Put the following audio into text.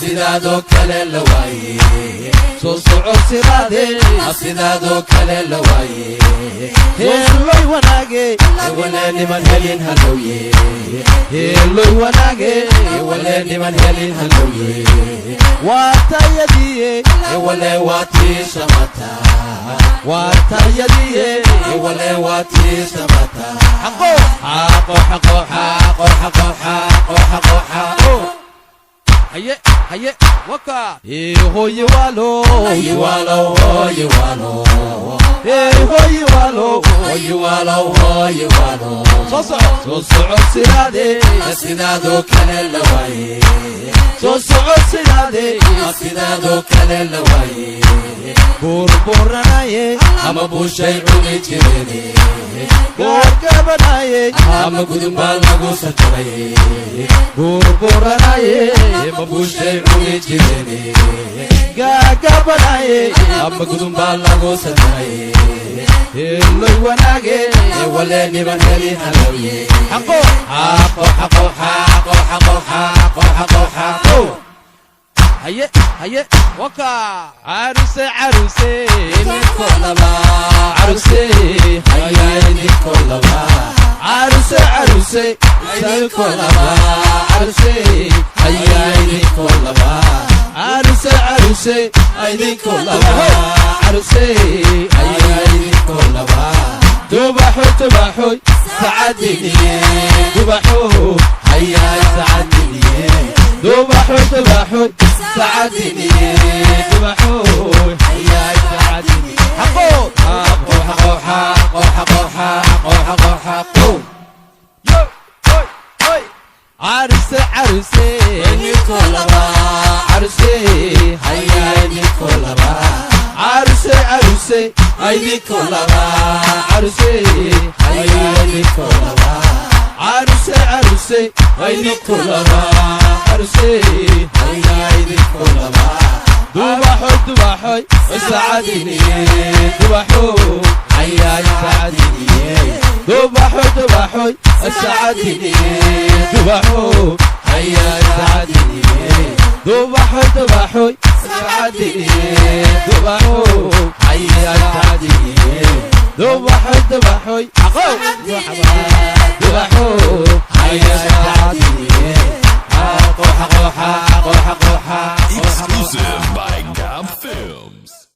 Sidaadoo kale la waaye. Soo soco siraade. Sidaadoo kale la waaye. Heeloy wanaage. Wale niman helin halowye. Heeloy wanaage. Wale niman helin halowye. Waa tayadiye. Wale waa tii samata. Waa tayadiye. Wale waa tii samata. Xaqo. Xaqo, xaqo, xaqo, xaqo, xaqo, xaqo, xaqo. Haye, haye, waka ee hooye waalo. Yiwalo, yiwalo. Ee hooye waalo. Yiwalo, yiwalo. Soo soco, soo soco siraade. Sidaadoo kale la waaye. Soo soco siraade. Sidaadoo kale la waaye. Buurbuuranaye. Ama buushay cuni jireen. Gaagabanaye. Ama gudun baa lagu sarjaray. Buurbuuranaye. Ama buushay cuni jireen. Gaagabanaye. Ama gudun baa lagu sarjaray. Heeloy wanaage. Wale niman heli halowye. Xaqo. Xaqo, xaqo, xaqo, xaqo, xaqo, xaqo, xaqo. Haye, haye, waka caruse, caruse. Idinkoo laba. Caruse. Hayaa, idinkoo laba. Caruse, caruse. Idinkoo laba. Caruse. Hayaa, idinkoo laba. Caruse, caruse. Idinkoo laba. Caruse. Hayaa, idinkoo laba. Dubaxoy, dubaxoy. Sacadiniye. Dubaxo. Hayaa, sacadiniye. Dubaxoy, dubaxoy. Sacadiniye. Dubaxoy. Hayaa, sacadiniye. Xaqo. Xaqo, xaqo, xaqo, xaqo, xaqo, xaqo, xaqo. Yo, oy, oy, caruse, caruse. Idinkoo laba. Caruse. Hayaa, idinkoo laba. Caruse, caruse. Idinkoo laba. Caruse. Hayaa, idinkoo laba. Caruse, caruse. Idinkoo laba. Caruse. Hayaa, idinkoo laba. Dubaxoy, dubaxoy. Sacadiniye. Dubaxoy. Hayaa, sacadiniye. Dubaxoy, dubaxoy. Sacadiniye. Dubaxoy. Hayaa, sacadiniye. Dubaxoy, dubaxoy. Sacadiniye. Dubaxoy.